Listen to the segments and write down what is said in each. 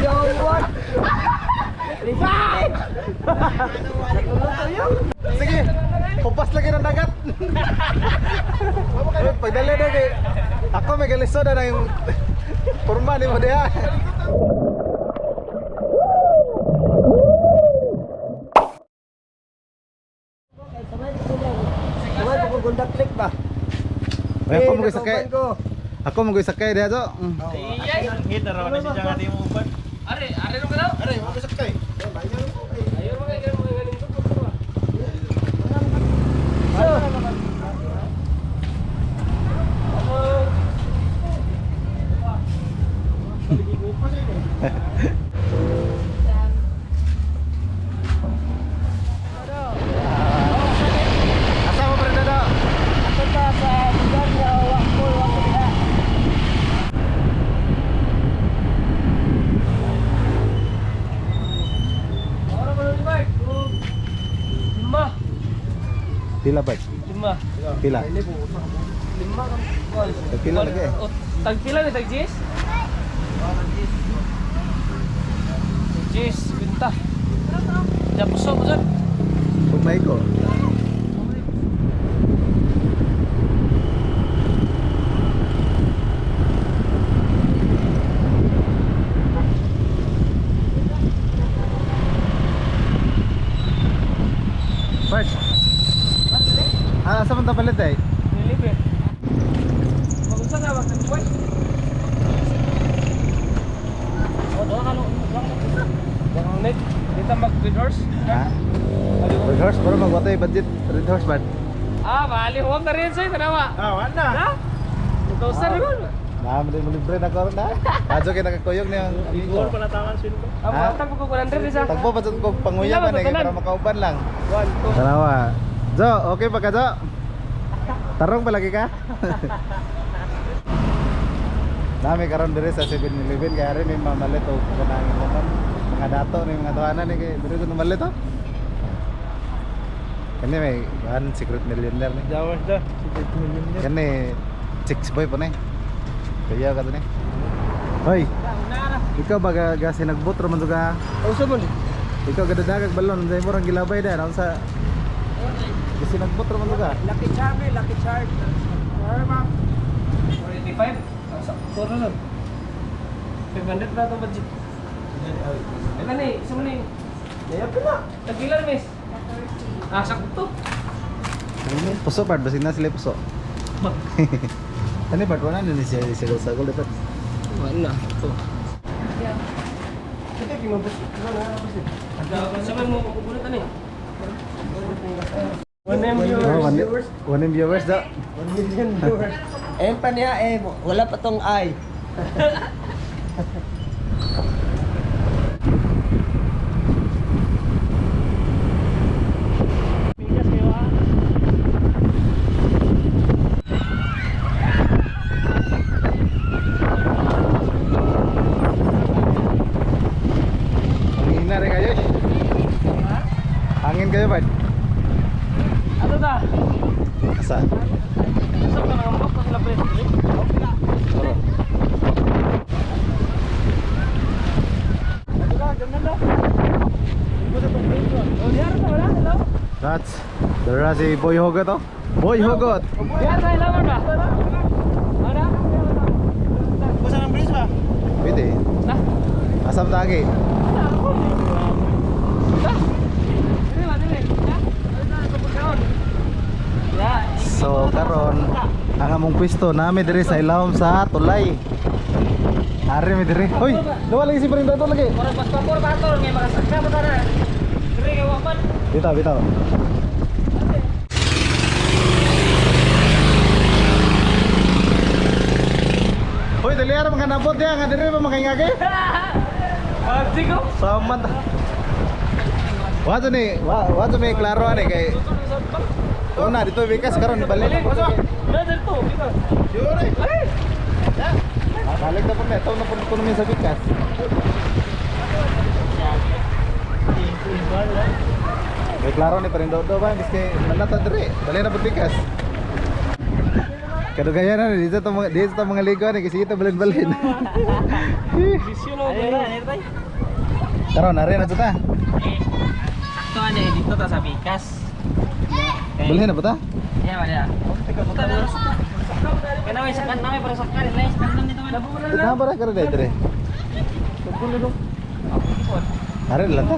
Yawan. Sige. Kupas lagi ng dagat. Pagdala na kay ako may galisod na yung porma ni mo diha. Sabay ko kung click ba? Ay, ako mo sakay. Ako mo sakay diha to. Ngit na raw na siya nga di mo uban. Are, are nung kanaw? Are, mo sakay. Ayaw mga ganun mga galing to. Asa mo pre do? Ako ta sa lugar nga wa ko wa ko diha. Ora mo ni Mark. Lima. Pila ba? Lima. Pila. Lima. Tagpila lagi eh. Tagpila ni tag Jis? Jis, kwinta. Japuso ko dyan. Pugmay ko. Bart. Ah, asa man ta palit eh? Nilibre. Mag-usa na wag nagbuhay. O, doon ka nung Net, dito mag red horse. Ha? Red horse, pero magwatay budget red horse bad. Ah, bali huwag na rin sa'yo, tanawa. Ah, wala. Ha? 2,000 rin. Na, mo libre na ko na. Adyo kay nakakuyog ni ang amigo. Pa natangan sweldo. Ah, Ha? matag ko 100 isa. Tagpo pa jud ko panguya Pila ba man eh, tanan? para makauban lang. 1, 2. Tanawa. Jo, okay pa ka Jo? Tarong palagi ka? Nami karon diri sa 7-Eleven kaya rin may mamalit og kanang naman mga dato ni mga tawanan ni kay diri ko namalit oh. Kani may one secret millionaire ni. Jawas da. Secret millionaire. Kani six boy po ni. Kaya ka to ni. Hoy, ikaw ba ga, ga sinagbot ra man to ka? Usa man. Ikaw gadadagag balon sa imong gilabay dahil unsa Sinagbot ra man to ka? Lucky charm, eh, lucky charm. 485. Ang sakto na nun. 500 na itong budget. Ilan eh, isa mo na eh. Kaya pila. Tagpila na, miss. Ah, sakto. Puso part basig na sila puso. Ano part wala na ni siya sagol sagol dapat. Wala, ito. Kita kay mabus. Sabi mo, kukulit ano eh. 1M Oh, viewers. one M viewers da. 1 million viewers. M pa niya M. Wala pa tong I. Pikas kayo ah. Hangin na rin kayo. Eh. Hangin kayo ba? Ano ta? Asa? Asa ka nangambok ko sila pa Tara. That's Dara si Boy Hugot oh. Boy Hugot. Diyan sa ilaman ba? Ano? Busa ng bridge ba? Pwede. Na? Asam tagi. Na? Dili ba, dili? Na? Ano na? Ya. So karon ang among pwesto nami diri sa ilawom sa tulay. Ari mi diri. Hoy, luwa lagi si Paring Dodo lagi. Murag mas pamor ba ato ngay makasakna pa tana. Dili kay wapan. Bitaw, bitaw. Hoy, dali ara mga nabot diha nga diri pa makaingagi. Abdi ko. Sama ta. Wa to ni, wa to may klaro ani kay una dito bikas karon balik. Na dito, dito. Yuri. Balik na po na, ito na po namin sa bikas. May klaro ni Paring Dodo ba? Miski manata diri. Balik na po bikas. Kadugayan na dito to mga dito to mga ligo ni kasi kita balin-balin. Bisyo no. Karon ari na to ta. Sakto ano eh, dito ta sa Bikas. Balhin na ba ta? Yeah, wala. Kaya may sakan na may para sakan, eh, sakan dito man. Na para karon dai dire. Ari lang ta.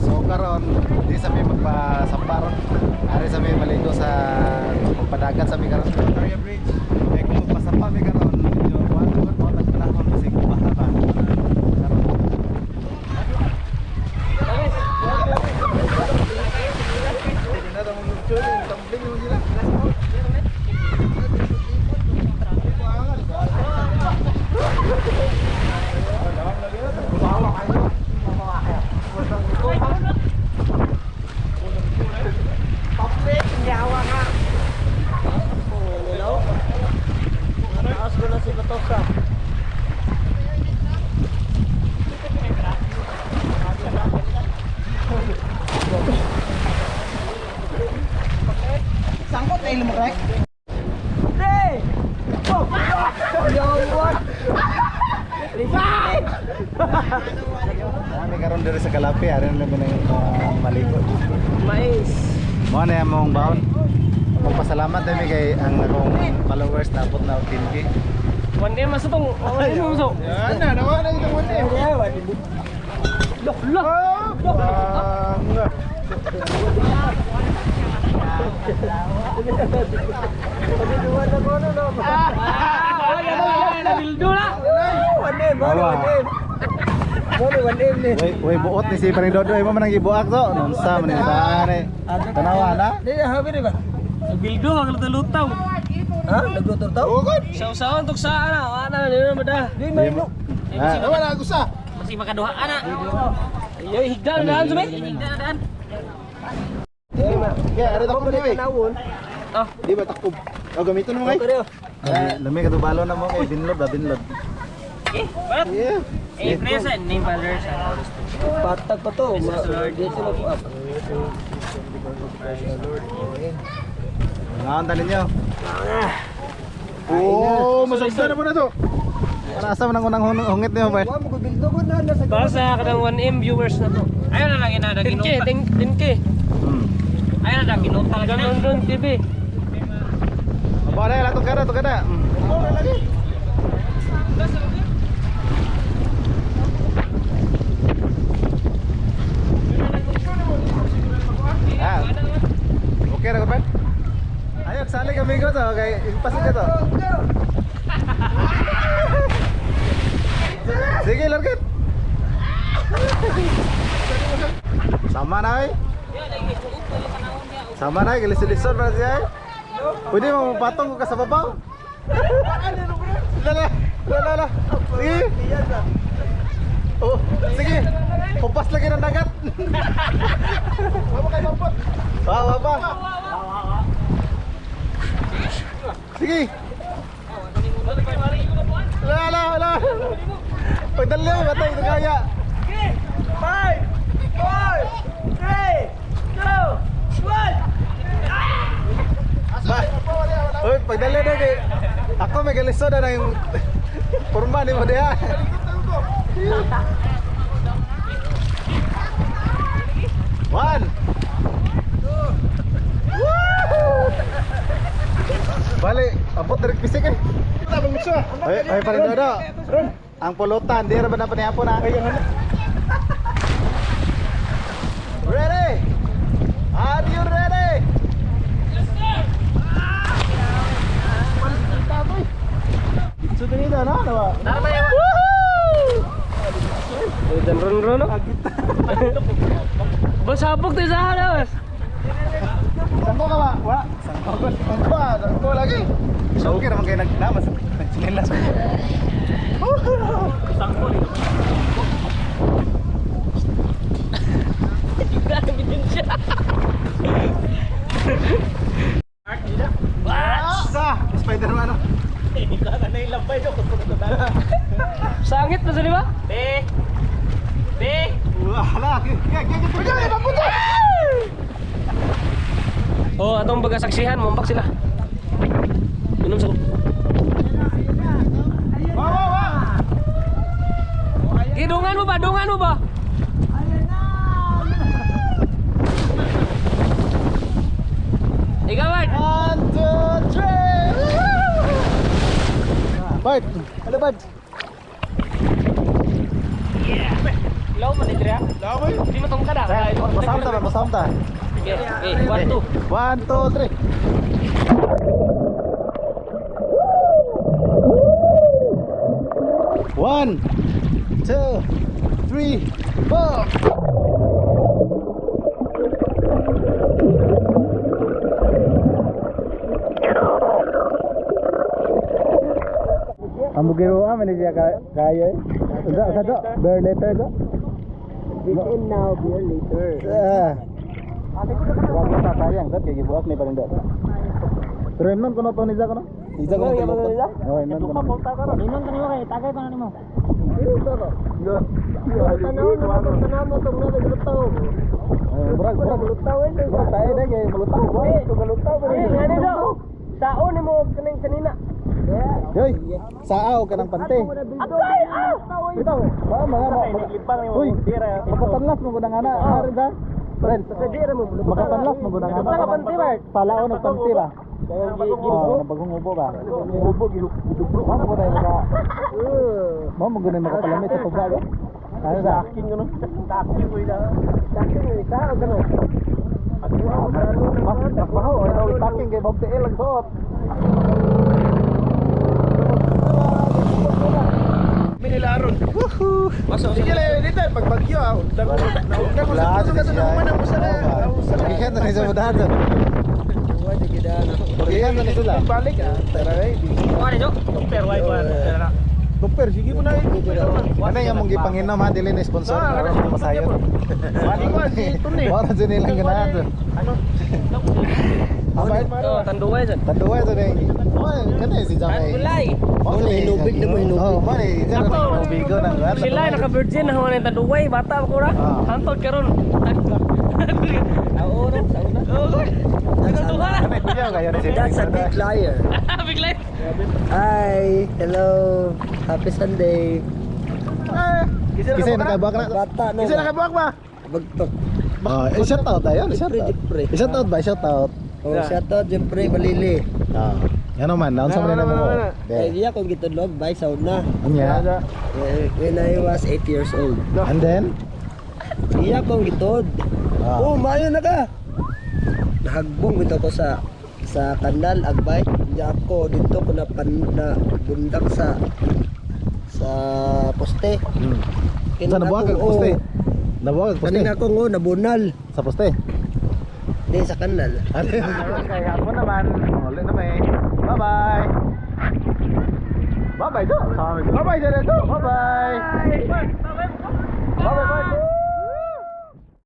So karon di sa mi magpasamparon. Ari sa mi maligo sa magpadagat sa mi karon. Victoria Bridge. Eh kung magpasampa mi karon medyo kuan ko mo tagpanahon kasi baha ba. Karon. Taas ko na si Batosa. Sangkot na ilong rek. Kami karon diri sa Kalapi, ari na mi nang maligo. Mais. Mo na among baon. Magpasalamat mi kay ang akong followers nabot na og 10K. One day mas itong, one day mas ito. Yan na, nawa na itong one day. Loh, loh. Ah, nabildo na. Bawa. Way, way buot ni si Paring Dodoy mo man ang gibuak to. Nunsa man ni pare. Tanawa na. Di na habi di ba? Nabildo, ang lutaw. Ha? Nagluto tao? Sa-usawan, tuksaan na. Wala na, di na ba Di may no. Ah, Wala gusa. Kasi makaduha ana. Ay, higdan daan sumi. Higdan daan. Okay, ari takbo ni. Tanawon. Oh, Di ba takbo? O gamiton mo kay. Pero Lami ka balo na mo kay binlod ba binlod. eh, barat. Yeah. Eh, present name fathers and Holy Spirit. patag pa to. Dito na po up. Ngaon ta ninyo? Oh, masagdan na po na to. Para asa man ang unang hungit niyo ba? Wa mo ko bildo ko na nasa Para sa kanang 1M viewers na to. Ayun na lang ina 10K, 10K. Ayun na lang ginuta lagi na. Ganun TV. Aba na lang kada to kada. Ah. Okay ra ko pa. Ayo sali kami ko to kay ipasin ka to. Sige, largit. Sama na ay. Sama na ay, gilisod-lisod pa siya ay. Pwede mo mapatong ka sa babaw. Lala, lala, lala. Sige. Oh, sige. Kumpas lagi ng dagat. Wala kay mampot. Wah, wah, wah. Sige. La la la. Pagdali, matay ito kaya. 5 4 3 2 1. Ba. Uy, pagdali na kay ako may galisod na yung porma ni mo diha. One. Woo! Bali, abot direk pisik eh. Tabang siya. Oy, oy parin dodo. Ang pulutan, di ra ba na panihapon ha? Ready? Are you ready? Yes, sir. So dito na, no ba? Dan ron ron. Basabog tayo sa halos. Sangko ka ba? Wa. Sangko ko. Sangko ah, sangko lagi. So okay naman kayo nag namas nagchinelas. Sangko Grabe din siya. Sa Spider-Man. oh. Sangit na sa di ba? B. B. Wala. Kaya kaya kaya. Oh, atong baga saksihan, mumbak sila. Inom sa ko. Gidungan mo ba? Dungan mo ba? Ikaw, Bart. 1, 2, 3! Bart! Hello, Bart! Ilaw man ni Drea. Di mo tong kada. Basam ta, basam ta. Okay, okay. 1, 2. 1, 2, 3. 1, 2, 3, 4. Ang bugiro ah, man siya kayo eh. Sa sa do, bear letter do. Weekend now, beer later. Ah. Grabe ta sayang sad kay gibuak ni paling do. Pero imnon kuno to ni za kuno. Iza kuno to. Oh, imnon kuno. Inom kanimo kay tagay pa nimo. Tanaw na, tanaw mo itong nalagulutaw. Eh, Murag murag Lutaw eh. murag tayo dai kay malutaw. Malutaw. Eh, ngani do. Saon nimo kaning kanina. Yoy, saaw ka ng pante. Agay ah! Bitaw, ba mga Uy, makatanlas mo gud ang ana, ana rin ba? Friend, makatanlas mo gud ang ana. Sa ka pante, Bart? Palao ng pante ba? Oh, bagong ubo ba? Ubo gidubro. Mao mo gud maka. Mao mo gud makapalamit sa tubag. Eh. Ano sa akin Takin mo ida. Takin mo isa o gano'n? Mas mas baho, ano taking kay Bob TL ang suot. Minilaron. Woohoo! Sige lang, dito pag bagyo ah. Undang ko. Naundang ko sa puso kasi naman ang usa na. Usa na. Gikan na sa mudahan. Wala gidaan. Gikan na sila. Balik ah. Tara eh. Ano jo? Pero way pa. Doktor, sige mo na eh. Ano yung mong gipanginom ha, dili na sponsor Ah, aron mo masayon. Balik ko si Tony. Mara sa nilang ganahan. Ano? Oh, tanduay dyan. Tanduay to ning. Oy, kani si Jamay. Tanduay. Oh, Hinubig na mo, hinubig. Oh, mali, diyan na hinubig ko nang. Sila naka-virgin na human tanduay, bata pa ko ra. Ah. Hantod karon. Oo, no, sa una. Oh, Nagduha na. Kuya kayo ni si That's a big liar. Big life. Hi, hello. Happy Sunday. Kasi nakabuak na. Bata no. Isa nakabuak ba? Bagtok. Oh, eh, shout out tayo, shout out. Jeffrey, Jeffrey. Shout out ba, shout out. Oh, shout out Jeffrey Balili. Ah. Ano man, naunsa man na mo. Ay, iya kong gitudlog bye sa una. Unya. When I was 8 years old. And then Iya kong gitod. Ah. Oh, maayo na ka. Nahagbong bitaw ko sa kanal agbay. Hindi ako dito ko na pan na bundak sa poste. Sa nabuak kag poste. Nabuak kag poste. Kanina ko ngo nabunal. Sa poste. Di sa kanal. Kay hapon naman, uli na may. Bye-bye. Bye-bye do. Bye-bye do. Bye-bye. Bye-bye. Bye.